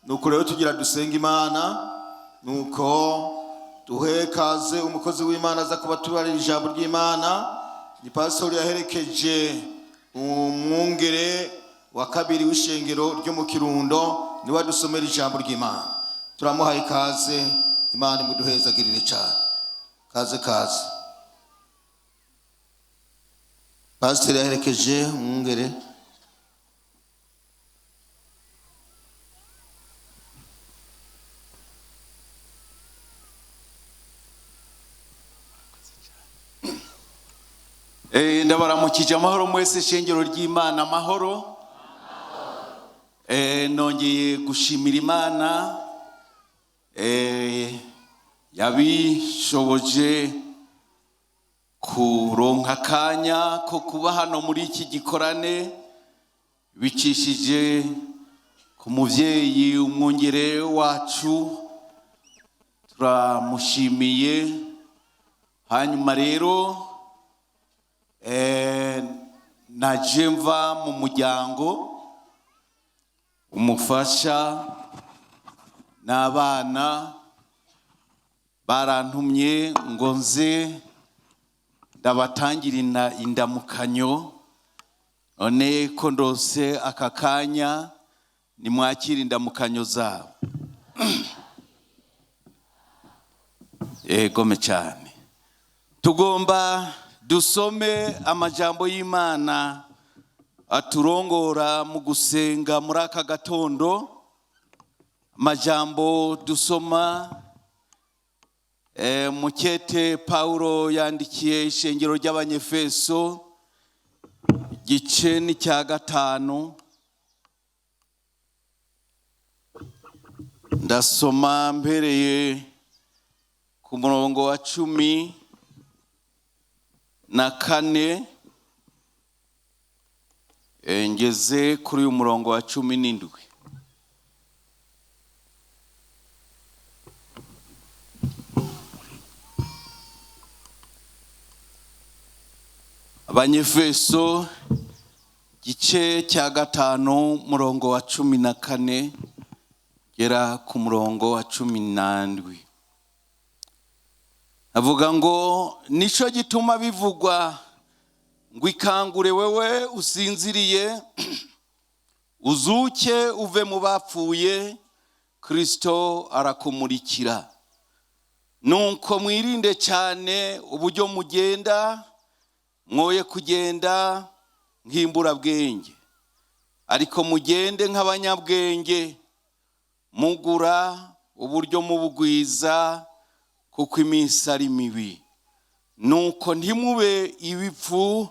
Nuko rero tugira dusenga Imana, nuko duhe kaze umukozi w'Imana aza kuba tubarira ijambo ry'Imana. Ni pastori yaherekeje umwungere wa kabiri w'ishengero ryo mu Kirundo, niwe adusomera ijambo ry'Imana. Turamuhaye ikaze, Imana imuduhezagirire cyane. Kaze kaze pasiteri yaherekeje umwungere. Ndabaramukije amahoro mwese, shengero ry'Imana amahoro. Nongeye gushimira Imana yabishoboje kuronka akanya ko kuba hano muri iki gikorane, bicishije ku muvyeyi umwungere wacu, turamushimiye. Hanyuma rero naje mva mu muryango, umufasha n'abana barantumye ngo nze ndabatangira indamukanyo. None ko ndose aka kanya, nimwakire indamukanyo zabo. Egome cyane. Tugomba dusome amajambo y'Imana aturongora mu gusenga muri aka gatondo. Amajambo dusoma mukete Paulo yandikiye ishengero ry'Abanyefeso, igice ni cya 5. Ndasoma mpereye ku murongo wa 14, ngeze kuri uyu murongo wa 17. Abanyefeso gice cya 5 murongo wa 14 gera ku murongo wa 17. Avuga ngo nico gituma bivugwa ngo ikangure wewe usinziriye, uzuke uve mu bapfuye, Kristo arakumurikira. Nuko mwirinde cyane uburyo mugenda, mwoye kugenda nk'imburabwenge, ariko mugende nk'abanyabwenge, mugura uburyo mubugwiza, kuko iminsi ari mibi. Nuko ntimube ibipfu,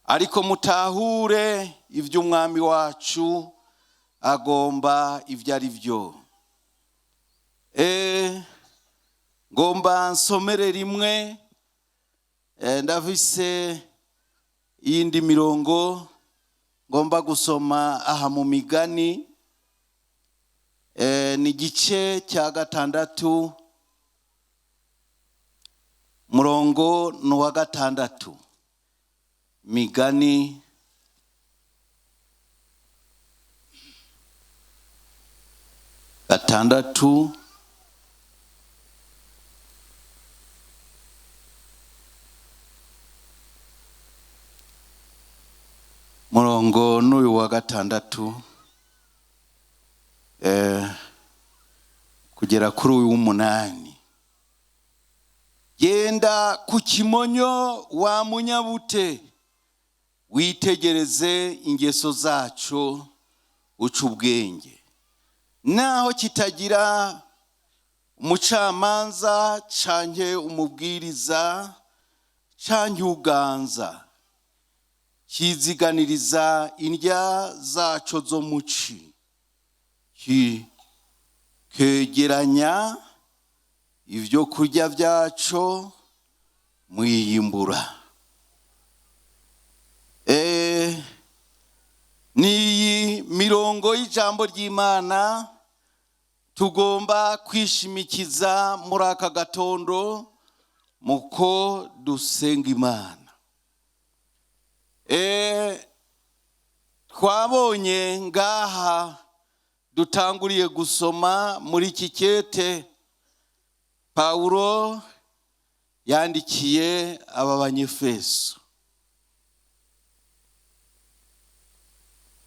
ariko mutahure iby'umwami wacu agomba ibyo ari byo. Ngomba nsomere rimwe, ndafise iyindi mirongo ngomba gusoma aha mu migani. Ni igice cya 6 murongo ni uwa 6. Migani 6 murongo n'uyu wa 6, kugera kuri uyu w'umunani. Genda ku kimonyo wa munyabute, witegereze ingeso zacu, uca ubwenge. Naho kitagira umucamanza canke umubwiriza canke uganza, kiziganiriza indya zaco zo muci, kegeranya ibyo kurya byaco mwiyimbura. Niyi mirongo y'ijambo ry'Imana tugomba kwishimikiza muri aka gatondo muko dusenga Imana. Twabonye ngaha Dutanguriye gusoma muri iki kete Pawulo yandikiye aba Banyefeso.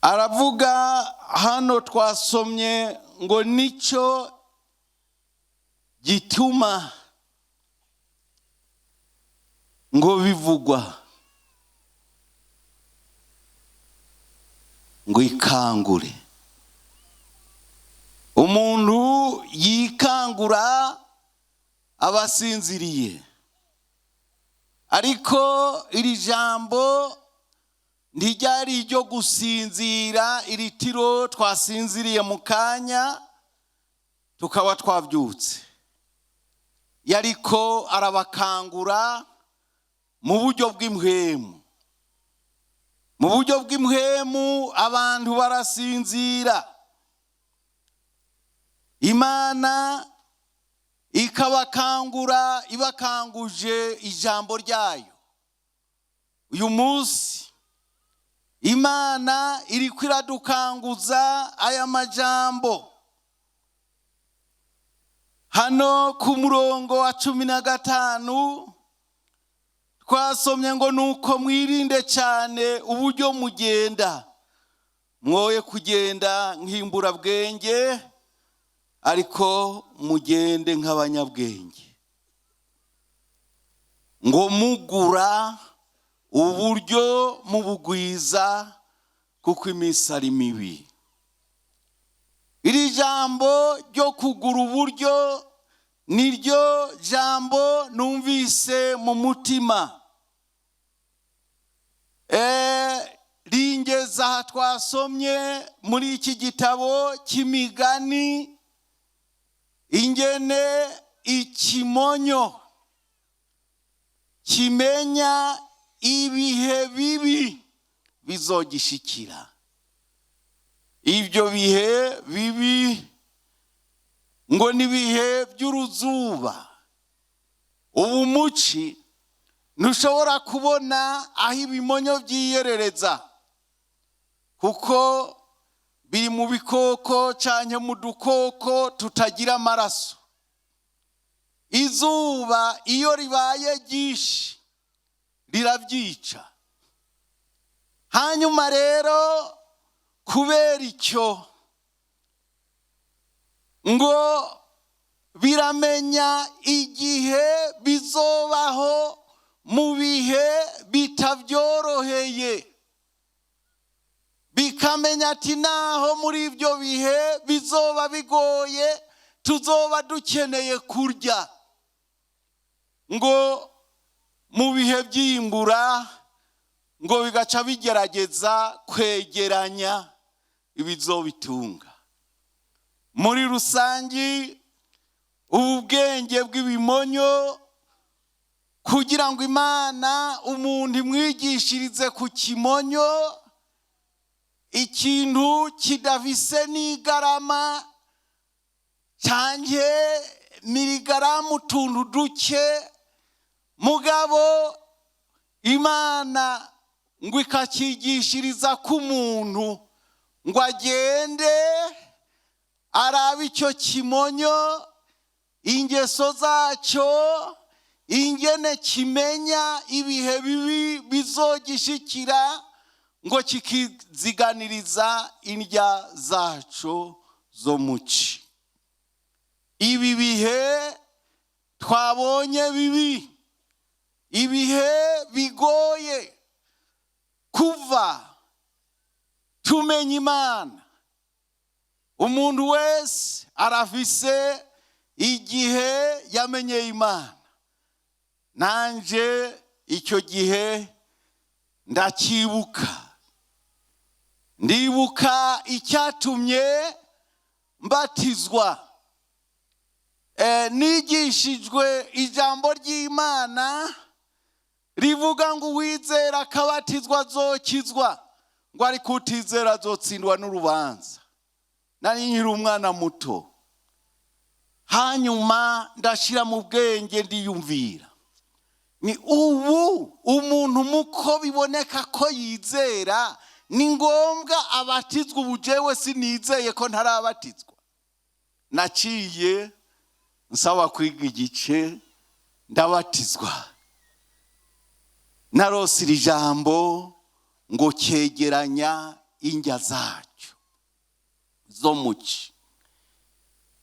Aravuga hano twasomye ngo nicyo gituma ngo bivugwa ngo ikangure. Umuntu yikangura aba asinziriye, ariko iri jambo ntiryari iryo gusinzira, iri tiro twasinziriye mu kanya tukaba twabyutse. Yariko arabakangura mu buryo bw'impwemu. Mu buryo bw'impwemu abantu barasinzira, Imana ikabakangura ibakanguje ijambo ryayo. Uyu munsi Imana iriko iradukanguza aya majambo. Hano ku murongo wa 15 twasomye ngo nuko mwirinde cyane uburyo mugenda, mwoye kugenda nk'imburabwenge, ariko mugende nk'abanyabwenge, ngo mugura uburyo mubugwiza, kuko iminsi ari mibi. Iri jambo ryo kugura uburyo niryo jambo numvise mu mutima. Ringeza aha twasomye muri iki gitabo cy'imigani, ingene ikimonyo kimenya ibihe bibi bizogishikira. Ibyo bihe bibi ngo ni ibihe by'uruzuba. Ubu muci ntushobora kubona aho ibimonyo byiyerereza, kuko biri mu bikoko cyangwa mu dukoko tutagira amaraso. Izuba iyo ribaye ryinshi rirabyica. Hanyuma rero kubera icyo ngo biramenya igihe bizobaho mu bihe bitabyoroheye, bikamenya ati naho muri ibyo bihe bizoba bigoye tuzoba dukeneye kurya. Ngo mu bihe by'imbura ngo bigaca bigerageza kwegeranya ibizobitunga. Muri rusangi ubu bwenge bw'ibimonyo, kugira ngo Imana umuntu imwigishirize ku kimonyo, ikintu kidafise n'igarama cyanjye miligaramu utuntu duke, mugabo Imana ngo ikakigishiriza k'umuntu ngo agende arabe icyo kimonyo, ingeso zacyo, ingene kimenya ibihe bibi bizogishikira, ngo kikiziganiriza indya zaco zo muci. Ibi bihe twabonye bibi, ibihe bigoye, kuva tumenya Imana umuntu wese arafise igihe yamenyeye Imana. Nanje icyo gihe ndakibuka, ndibuka icyatumye mbatizwa. Nigishijwe ijambo ry'Imana rivuga ngo uwizera akabatizwa azokizwa, ngo ariko utizera azotsindwa n'urubanza. Nari nkiri umwana muto, hanyuma ndashyira mu bwenge ndiyumvira ni ubu umuntu muko biboneka ko yizera, Ni ngombwa abatizwa. Ubu jewe sinizeye ko ntarabatizwa. Naciye nsaba kwiga igice, ndabatizwa. Narose iri jambo ngo cyegeranya indya zacyo zo muci.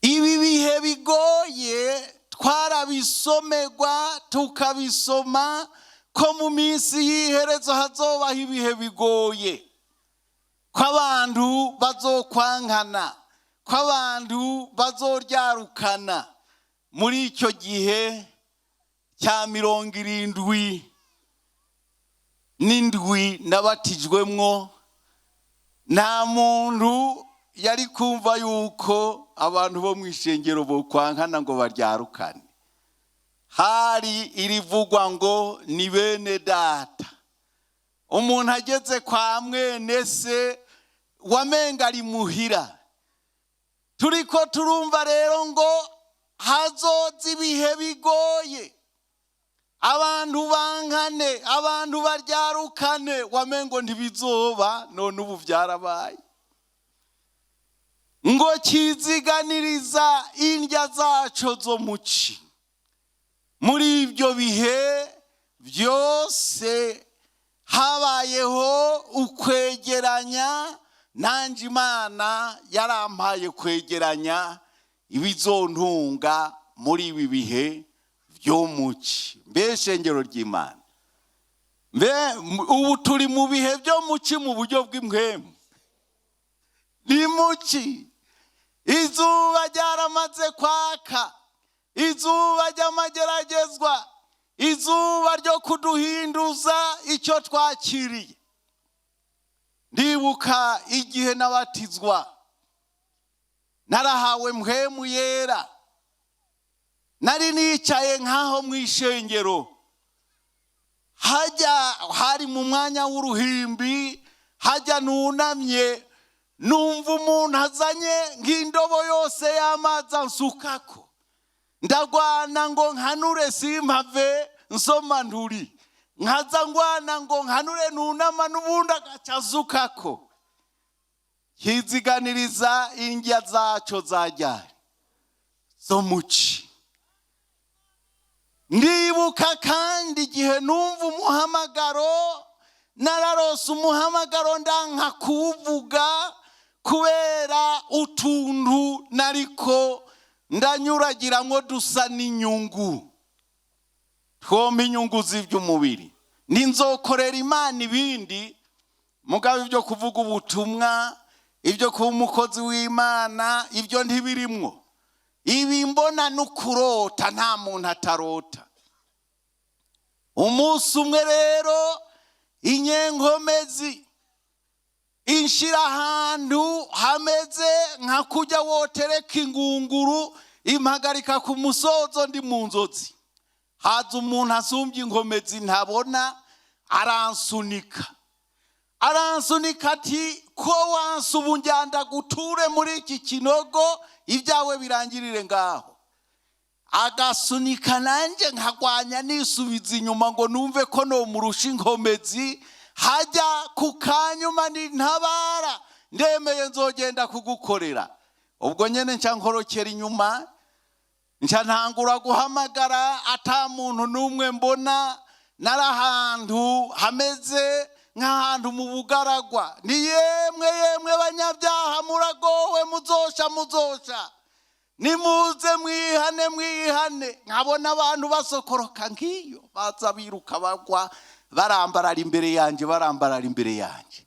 Ibi bihe bigoye twarabisomerwa, tukabisoma ko mu minsi y'iherezo hazobaho ibihe bigoye, ko abantu bazokwankana, ko abantu bazoryarukana. Muri icyo gihe cya 77 nabatijwemwo, nta muntu yari kumva yuko abantu bo mu ishengero bokwankana ngo baryarukane. Hari irivugwa ngo ni bene data. Umuntu ageze kwa mwene se wamenga ari muhira. Turiko turumva rero ngo hazoza ibihe bigoye, abantu bankane, abantu baryarukane. Wamengo ntibizoba, none ubu byarabaye. Ngo kiziganiriza indya zaco zo muci. Muri ibyo bihe byose habayeho ukwegeranya. Nanjye Imana yarampaye kwegeranya ibizontunga muri ibi bihe byo muci. Mbe shengero ry'Imana, mbe ubu turi mu bihe byo muci mu buryo bw'impwemu? Ni muci, izuba ryaramaze kwaka, izuba ry'amageragezwa, izuba ryo kuduhinduza icyo twakiriye. Ndibuka igihe nabatizwa, narahawe Mpwemu Yera. Nari nicaye nk'aho mu ishengero, hajya hari mu mwanya w'uruhimbi, hajya nunamye, numva umuntu azanye nk'indobo yose y'amazi ansukako. Ndagwana ngo nkanure simpave nsoma nturi, nkaza ngwana ngo nkanure, nunama n'ubundi agaca azukako. Kiziganiriza indya zaco zajyari zo muci. Ndibuka kandi igihe numva umuhamagaro. Nararose umuhamagaro, ndanka kuwuvuga kubera utuntu nariko ndanyuragiramo dusa n'inyungu, twompa inyungu z'iby'umubiri. Ninzokorera Imana ibindi, mugabo ibyo kuvuga ubutumwa, ibyo kuba umukozi w'Imana, ibyo ntibirimwo. Ibi mbona n'ukurota, nta muntu atarota. Umunsi umwe rero inyenkomezi inshira ahantu hameze nka kujya wotereka ingunguru, impagarika ku musozo ndi mu nzozi. Haza umuntu asumbye inkomezi ntabona, aransunika, aransunika ati: "Ko wanse, ubu njyanda guture muri iki kinogo, ibyawe birangirire ngaho." Agasunika, nanjye nkagwanya nisubiza inyuma ngo numve ko nomurusha inkomezi. Hajya ku kanyuma ni ntabara, ndemeye nzogenda kugukorera. Ubwo nyine nca nkorokera inyuma, nca ntangura guhamagara ata muntu n'umwe mbona. Nari ahantu hameze nk'ahantu mu bugaragwa. Ni yemwe, yemwe banyabyaha, muragowe, muzosha, muzosha, nimuze mwihane, mwihane. Nkabona abantu basokoroka nk'iyo baza biruka, bagwa, barambarara imbere yanjye, barambarara imbere yanjye.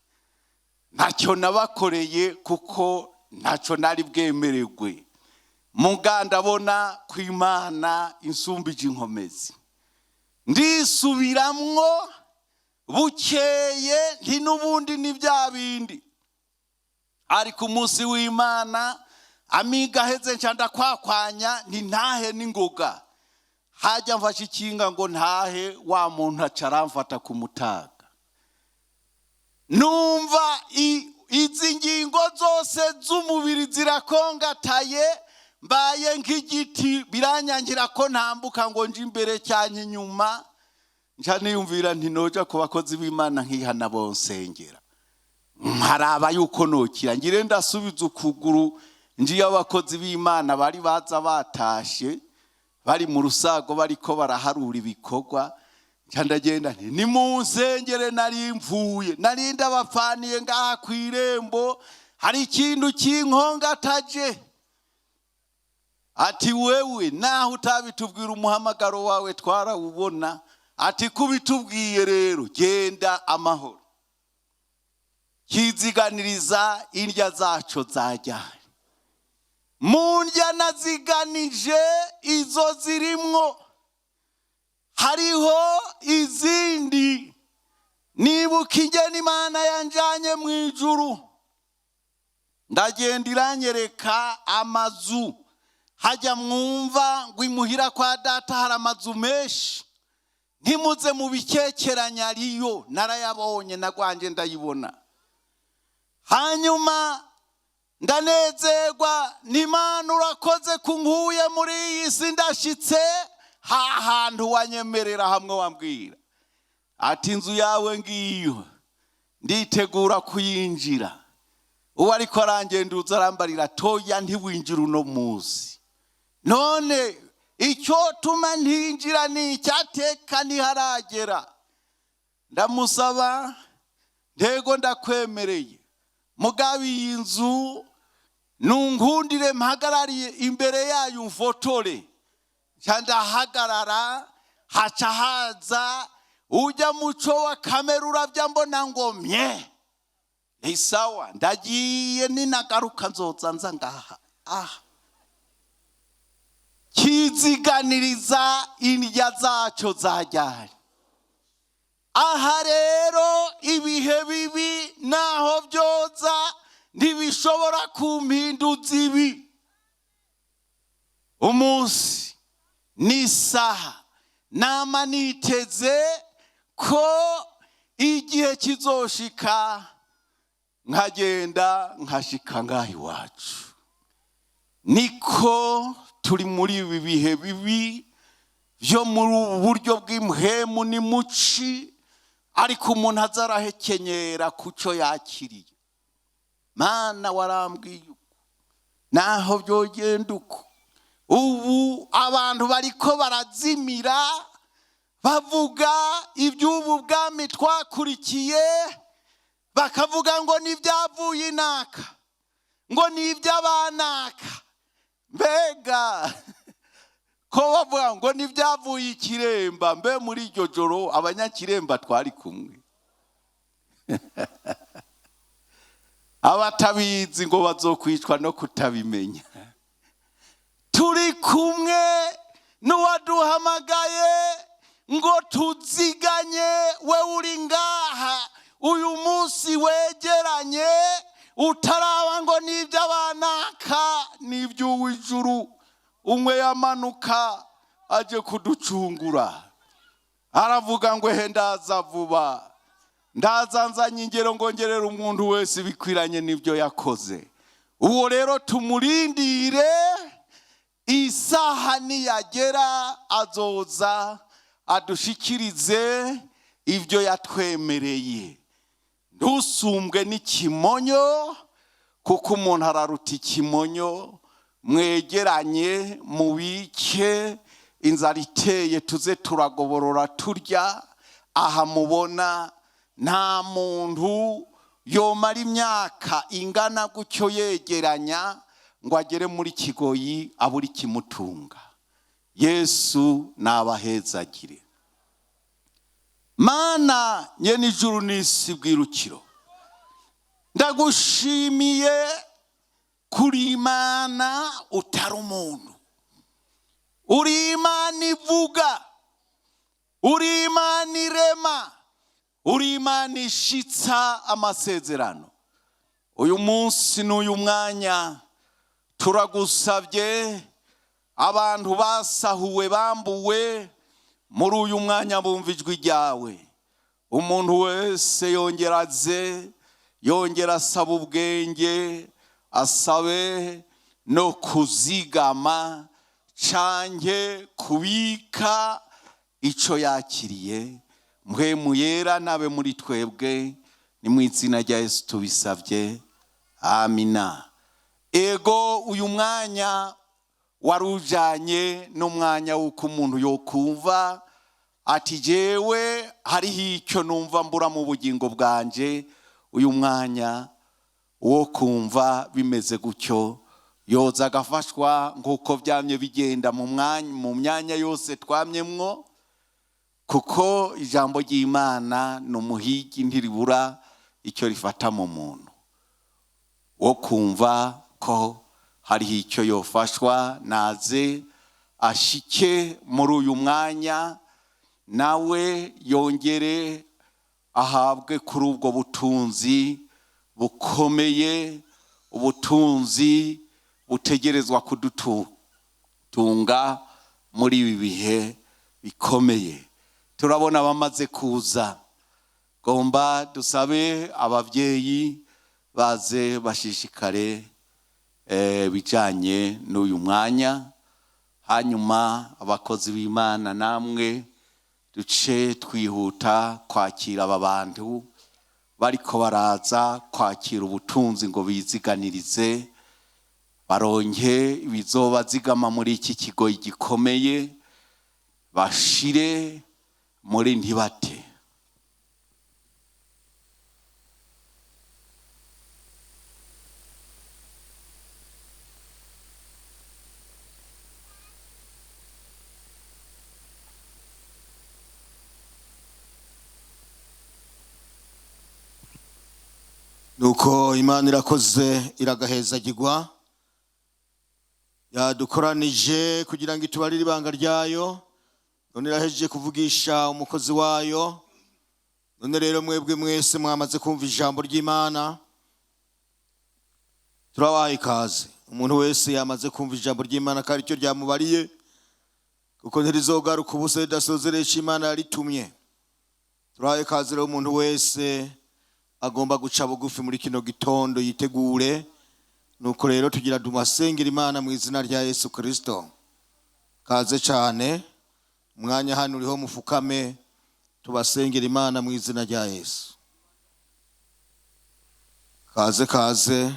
Ntacyo nabakoreye kuko ntacyo nari bwemererwe. Muga ndabona ku Imana insumbije inkomezi. Ndisubiramwo bukeye, nti n'ubundi ni bya bindi. Ariko umunsi w'Imana amiga aheze, nca ndakwakwanya nti ntahe n'ingoga. Hajya mfashe ikinga ngo ntahe, wa muntu aca aramfata ku mutaga. Numva izi ngingo zose z'umubiri zirakongataye, mbaye nk'igiti, biranyangira ko ntambuka ngo nje imbere cyane inyuma. Nca niyumvira nti noja ku bakozi b'Imana nkihana, bonsengera. Nkaraba yuko nokira, ngire ndasubiza ukuguru njiye. Abakozi b'Imana bari baza batashe, bari mu rusago, bariko baraharura ibikorwa. Nca ndagenda nti: "Nimunsengere, nari mvuye, nari ndabapfaniye ngaha ku irembo, hari ikintu kinkongataje." Ati: "Wewe naho utabitubwira, umuhamagaro wawe twarawubona." Ati: "Kubitubwiye rero, genda amahoro." Kiziganiriza indya zaco zajyanye mu ndya naziganije, izo zirimwo. Hariho izindi nibuka ingene Imana yanjanye mu ijuru, ndagenda, iranyereka amazu. Hajya mwumva ngo imuhira kwa Data hari amazu menshi, ntimuze mu bikekeranya, ariyo narayabonye, nagwanje ndayibona. Hanyuma ndanezerwa, n'Imana urakoze ku nkuye muri iyi si, ndashitse ha hantu wanyemerera, hamwe wambwira ati: "Inzu yawe ngiyo, nditegura kuyinjira." Uwo ariko arangenduza arambarira: "Toya, ntiwinjira uno munsi." None icyo tuma ntinjira ni icyateka ntiharagera. Ndamusaba ntego: "Ndakwemereye, mugabo iyi nzu nungundire mpagarariye imbere yayo mfotore." Nca ndahagarara, haca haza ujya muco wa kamera, urabya mbona ngo mye ni sawa. Ndagiye, ninagaruka nzoza nza ngaha aha. Kiziganiriza indya zaco zajyanye aha. Rero ibihe bibi naho byoza ntibishobora kumpinduza ibi. Umunsi n'isaha nama niteze ko igihe kizoshika nkagenda nkashika ngaha iwacu. Niko turi muri ibi bihe bibi byo muri ubu buryo bw'imuhemu n'imuci, ariko umuntu aza arahekenyera ku cyo yakiriye. Mana, warambwiye uko, naho byogenda uko. Ubu abantu bariko barazimira, bavuga iby'ubu bwami twakurikiye, bakavuga ngo n'ibyavuye inaka, ngo ni iby'abanaka. Mbega ko bavuga ngo n'ibyavuye Ikiremba? Mbe muri iryo joro Abanyakiremba twari kumwe? Abatabizi ngo bazokwicwa no kutabimenya. Turi kumwe n'uwaduhamagaye ngo tuziganye. We uri ngaha uyu munsi wegeranye, utaraba ngo n'iby'abanaka, n'iby'uw'ijuru. Umwe yamanuka aje kuducungura, aravuga ngo: "Ehe, ndaza vuba, ndaza nzanye ingero ngo ngerere umuntu wese ibikwiranye n'ibyo yakoze." Uwo rero tumurindire, isaha niyagera azoza adushikirize ibyo yatwemereye. Ntusumbwe n'ikimonyo, kuko umuntu araruta ikimonyo. Mwegeranye, mubike, inzara iteye tuze turagoborora turya. Aha mubona nta muntu yomara imyaka ingana gutyo yegeranya ngo agere muri Kigoyi abure ikimutunga. Yesu nabahezagire. Mana nyene ijuru n'isi bwirukiro, ndagushimiye kuri Imana utari umuntu. Uri Imana ivuga, uri Imana irema, uri Imana ishitsa amasezerano. Uyu munsi n'uyu mwanya turagusabye, abantu basahuwe, bambuwe, muri uyu mwanya bumva ijwi ryawe. Umuntu wese yongera aze, yongera asaba ubwenge, asabe no kuzigama canke kubika ico yakiriye. Mpwemu Yera nabe muri twebwe. Ni mu izina rya Yesu tubisabye, amina. Ego, uyu mwanya wari ujanye n'umwanya w'uko umuntu yokumva ati jewe hariho icyo numva mbura mu bugingo bwanje. Uyu mwanya wo kumva bimeze gutyo yoza agafashwa nk'uko byamye bigenda mu mwanya, mu myanya yose twamyemwo, kuko ijambo ry'Imana ni umuhigi, ntiribura icyo rifata mu muntu. Wo kumva ko hariho icyo yofashwa, naze ashike muri uyu mwanya, nawe yongere ahabwe kuri ubwo butunzi bukomeye, ubutunzi butegerezwa kudutunga muri ibi bihe bikomeye. Turabona abamaze kuza, gomba dusabe ababyeyi baze bashishikare bijanye n'uyu mwanya, hanyuma abakozi b'Imana namwe duce twihuta kwakira aba bantu bariko baraza kwakira ubutunzi ngo biziganirize, baronke ibizobazigama muri iki kigoyi gikomeye, bashire muri ntibate. Nuko Imana irakoze, iragahezagirwa, yadukoranije kugira ngo itubarire ibanga ryayo. None irahejeje kuvugisha umukozi wayo. None rero mwebwe mwese mwamaze kumva ijambo ry'Imana, turabaha ikaze. Umuntu wese yamaze kumva ijambo ry'Imana kandi icyo ryamubariye, kuko ntirizogaruka ubusa ridasozeresha Imana yaritumye. Turabaha ikaze rero umuntu wese agomba guca bugufi muri kino gitondo yitegure. Nuko rero tugira dumasengera Imana mu izina rya Yesu Kristo. Kaze cyane, umwanya hano uriho, mufukame tubasengera Imana mu izina rya Yesu. Kaze kaze.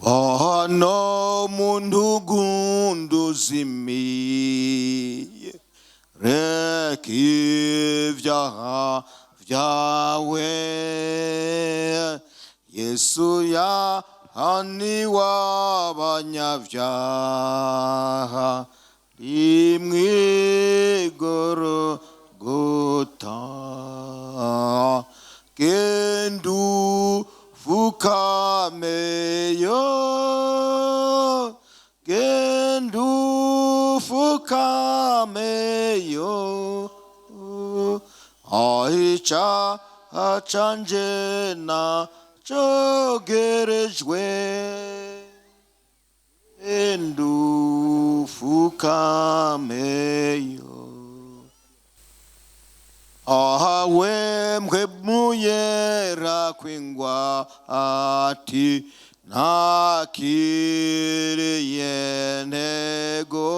Hano mu ntugundu zimiye, reka ibyaha byawe, Yesu yahaniwe abanyabyaha rimwigorogota. Genda ufukameyo, genda ufukameyo, ahica canje na cogerejwe, genda ufukameyo. Ahawe mwe muyera kwingwa ati nakiriye ntego,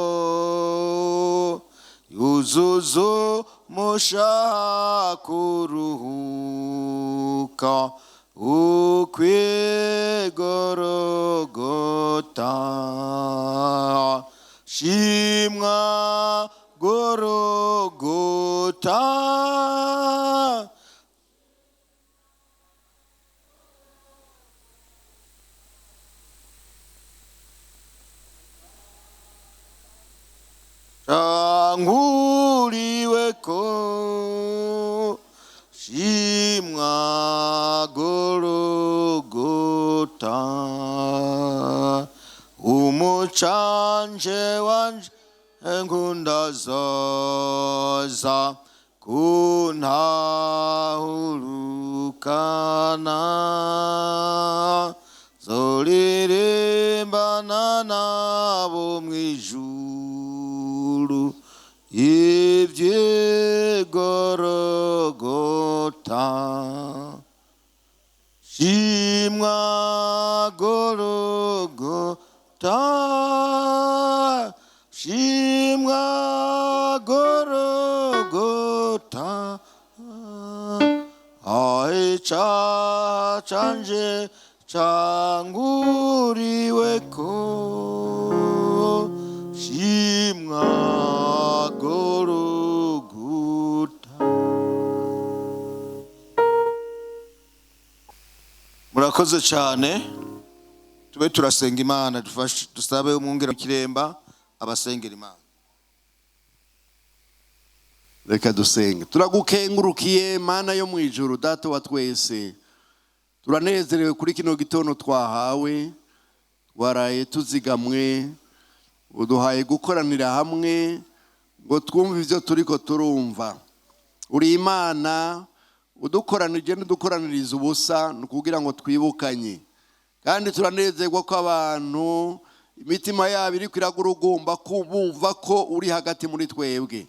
yuzuzu mushaka kuruhuka ukwigorogota. Shimwa Gorogota, Changuriweko, shimwa Gorogota, umucanje wanje nkunda zoza kuntahurukana, zoririmbana nabo mw'ijuru iby'igorogota. Shimwa Gorogota, shimwa Gorogota, Icaha canje canguriweko. Shimwa Golgota. Murakoze cyane. Tube turasenga Imana, dufashe, dusabe umwungere w'ikiremba abasengera Imana. Reka dusenge. Turagukengurukiye, Mana yo mu ijuru, Data wa twese. Turanezerewe kuri kino gitondo twahawe. Waraye tuzigamwe, uduhaye gukoranira hamwe ngo twumve ibyo turiko turumva. Uri Imana udukoranije, ntudukoraniriza ubusa, ni ukugira ngo twibukanye. Kandi turanezerwa ko abantu imitima yabo iri iragurugumba bumva ko uri hagati muri twebwe.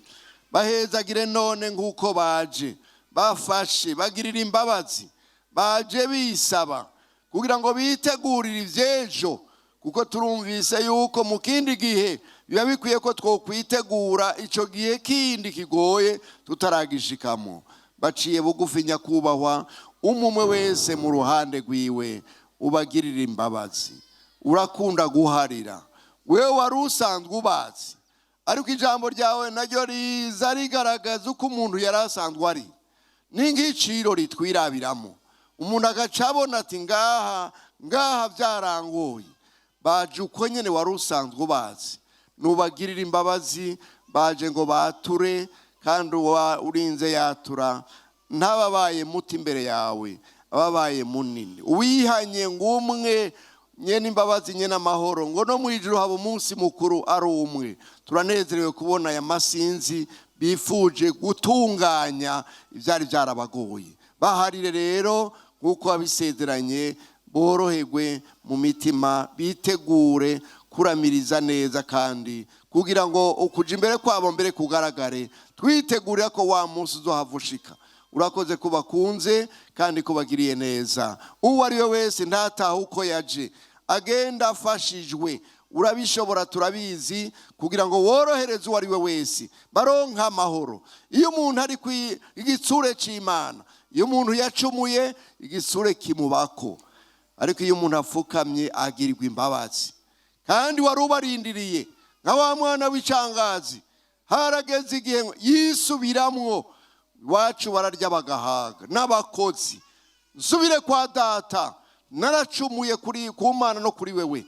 Bahezagire none nk'uko baje, bafashe, bagirira imbabazi. Baje bisaba kugira ngo bitegurire iby'ejo, kuko turumvise yuko mu kindi gihe biba bikwiye ko twokwitegura icyo gihe kindi kigoye tutaragishikamo. Baciye bugufi, nyakubahwa, umwe wese mu ruhande rwiwe, ubagirira imbabazi. Urakunda guharira, wewe wari usanzwe ubazi, ariko ijambo ryawe naryo riza rigaragaza uko umuntu yari asanzwe ari. Ni nk'iciro ritwirabiramo, umuntu agaca abona ati: "Ngaha, ngaha byarangoye." Baje uko nyine wari usanzwe ubazi, nubagirira imbabazi. Baje ngo bature, kandi uwa urinze yatura ntababaye muto imbere yawe, ababaye munini. Uwihanye ngo umwe, nyene imbabazi, nyene amahoro, ngo no mu ijuru haba umunsi mukuru ari umwe. Turanezerewe kubona aya masinzi bifuje gutunganya ibyari byarabagoye. Baharire rero nk'uko wabisezeranye, boroherwe mu mitima, bitegure kuramiriza neza, kandi kugira ngo ukuja imbere kwabo mbere kugaragare, twitegurira ko wa munsi uzohava ushika. Urakoze ko bakunze kandi ko bagiriye neza. Uwo ari we wese ntatahe uko yaje, agenda afashijwe. Urabishobora, turabizi, kugira ngo worohereze uwo ari we wese baronka amahoro. Iyo umuntu ari ku igitsure cy'Imana, iyo umuntu yacumuye, igitsure kimubako, ariko iyo umuntu apfukamye agirirwa imbabazi. Kandi wari ubarindiriye nka wa mwana w'icangazi, harageze igihe yisubiramwo: "Iwacu bararya bagahaga n'abakozi, nsubire kwa data, naracumuye kuri ku Mana no kuri wewe."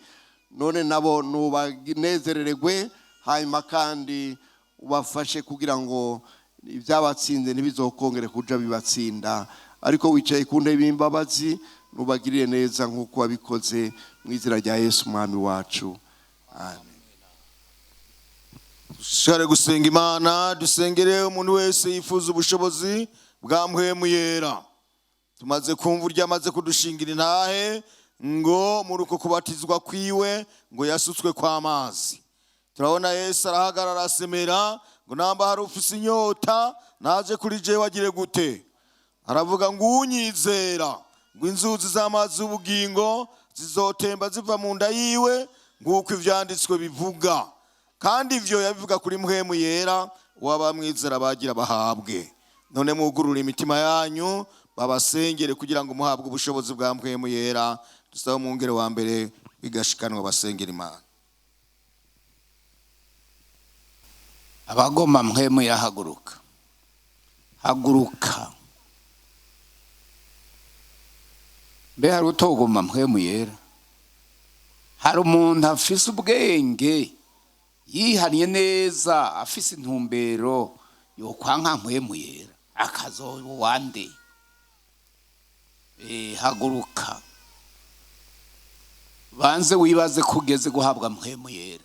None nabo nubanezerererwe, hanyuma kandi ubafashe kugira ngo ibyabatsinze ntibizokongere kuja bibatsinda. Ariko wicaye ku ntebe y'imbabazi, nubagirire neza nk'uko wabikoze, mu izina rya Yesu Umwami wacu, amen. Dushobore gusenga Imana, dusengere umuntu wese yifuza ubushobozi bwa Mpwemu Yera. Tumaze kumva uryo amaze kudushingira intahe ngo muri uko kubatizwa kwiwe ngo yasutswe kw'amazi. Turabona Yesu arahagarara, asemera ngo: "Namba hari ufise inyota, naje kuri jewe agire gute?" Aravuga ngo: "Unyizera, ngo inzuzi z'amazi y'ubugingo zizotemba ziva mu nda yiwe, nk'uko ivyanditswe bivuga." Kandi ivyo yabivuga kuri Mpwemu Yera w'abamwizera bagira bahabwe. None mwugurure imitima yanyu, babasengere kugira ngo muhabwe ubushobozi bwa Mpwemu Yera. Dusabe umwungere wa mbere bigashikanwa basengera Imana. Abagoma Mpwemu, irahaguruka, haguruka. Mbe hari utogoma Mpwemu Yera? Hari umuntu afise ubwenge, yihariye neza, afise intumbero, yokwanka Mpwemu Yera akazoba wande? Haguruka, banze wibaze ko ugeze guhabwa Mpwemu Yera.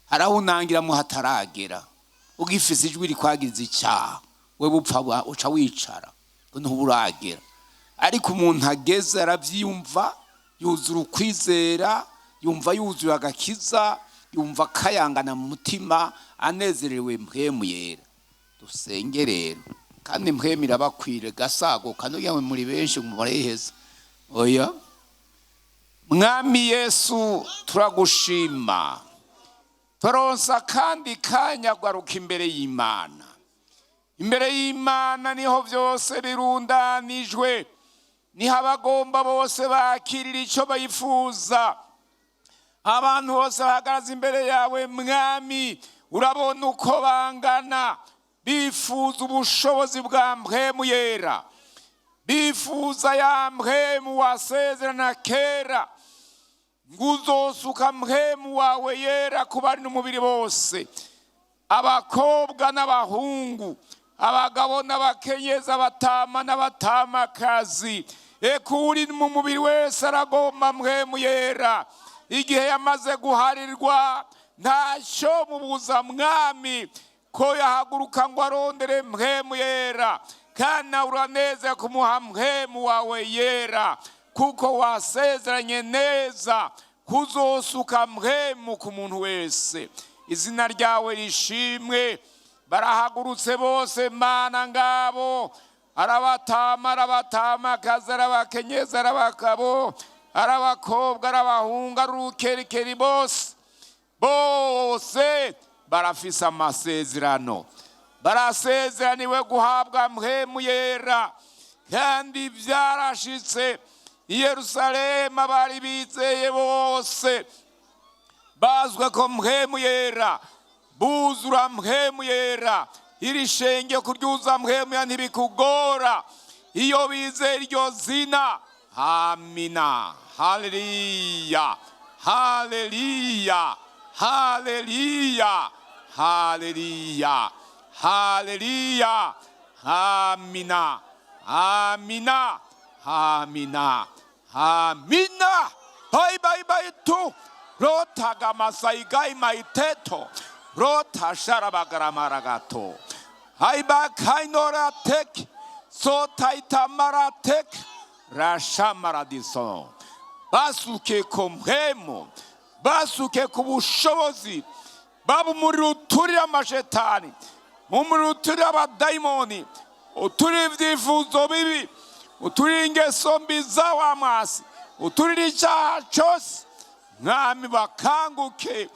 Hari aho unangiramo hataragera, ugifise ijwi rikwagiriza icyaha, wewe upfa uca wicara ntuburagera. Ariko umuntu ageze arabyiyumva, yuzura ukwizera, yumva yuzuye agakiza, yumva akayangana mu mutima, anezerewe Mpwemu Yera. Dusenge rero, kandi Mpwemu irabakwire gasaguka n'uyawe muri benshi ngo mureheza. Oya Mwami Yesu, turagushima, turonsa kandi kanya garuka imbere y'Imana. Imbere y'Imana niho byose birundanijwe. Niho abagomba bose bakirira icyo bayifuza. Abantu bose bahagaze imbere yawe, Mwami, urabona uko bangana, bifuza ubushobozi bwa Mpwemu Yera, bifuza ya Mpwemu wasezerana kera ngo uzosuka Mpwemu wawe Yera ku bari n'umubiri bose, abakobwa n'abahungu, abagabo n'abakenyezi, abatama n'abatamakazi. Eka uri mu mubiri wese aragomba Mpwemu Yera. Igihe yamaze guharirwa, ntacyo mubuza, Mwami, ko yahaguruka ngo arondere Mpwemu Yera. Kandi nawe uraneze kumuha Mpwemu wawe Yera, kuko wasezeranye neza kuzosuka Mpwemu ku muntu wese. Izina ryawe rishimwe. Barahagurutse bose, Mana, ngabo arabatama, arabatamakazi, arabakenyezi, arabagabo, arabakobwa, arabahungu, arukerikeri, bose bose barafise amasezerano, barasezeraniwe guhabwa Mpwemu Yera. Kandi byarashitse i Yerusalemu, abari bizeye bose bazwe ko Mpwemu Yera, buzura Mpwemu Yera. Iri shenge kuryuza Mpwemu ya ntibikugora iyo bizera iryo zina. Amina, haleluya, haleluya, haleluya, haleluya, haleluya, amina, amina, amina, amina. Bai bai bai tu rotagamasaigai maiteto rotasharabagaramaragato aibakainoratek sotaitamaраtek rashamaradiso. Basuke ku mpwemu, basuke ku bushobozi, baba umuriro uturira amashetani, umuriro uturira abadayimoni, uturira ibyifuzo bibi, uturira ingeso mbi za wa mwasi, uturira icyaha cyose. Mwami, bakanguke,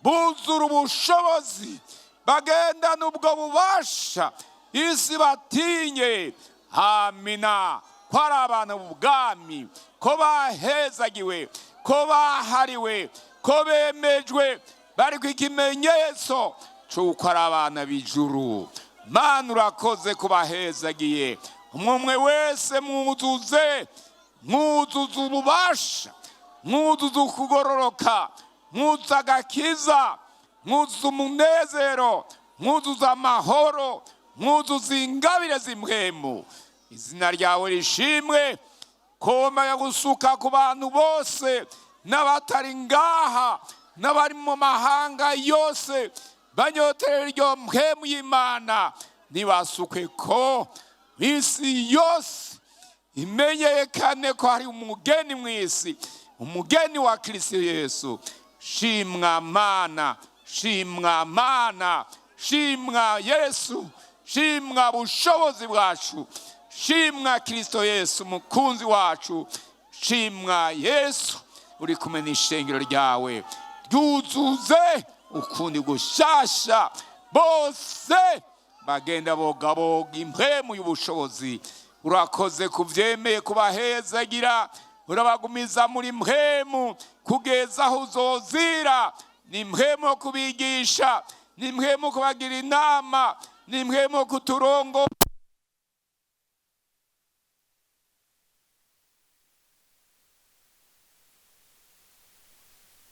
buzura ubushobozi, bagendana ubwo bubasha, isi batinye. Amina, ko ari abantu b'ubwami, ko bahezagiwe, ko bahariwe, ko bemejwe, bari ku ikimenyetso cy'uko ari abana b'ijuru. Mana, urakoze kubahezagiye. Umwe umwe wese mwuzuze, mwuzuze ububasha, mwuzuze ukugororoka, mwuzuze agakiza, mwuzuze umunezero, mwuzuze amahoro, mwuzuze ingabire z'impwemu. Izina ryawe rishimwe. Koma gusuka ku bantu bose, n'abatari ngaha, n'abari mu mahanga yose banyoterera iryo mpwemu y'Imana, ntibasukwe ko isi yose imenyekane ko hari umugeni mu isi, umugeni wa Kristo Yesu. Shimwa Mana, shimwa Mana, shimwa Yesu, shimwa bushobozi bwacu, shimwa Kristo Yesu mukunzi wacu, shimwa Yesu uri kumwe n'ishengero ryawe. Ryuzuze ukundi gushasha, bose bagenda bogaboga impwemu y'ubushobozi. Urakoze kubyemeye kubahezagira, urabagumiza muri mpwemu kugeza aho uzozira. Ni mpwemu yo kubigisha, ni mpwemu yo kubagira inama, ni mpwemu yo kuturongo.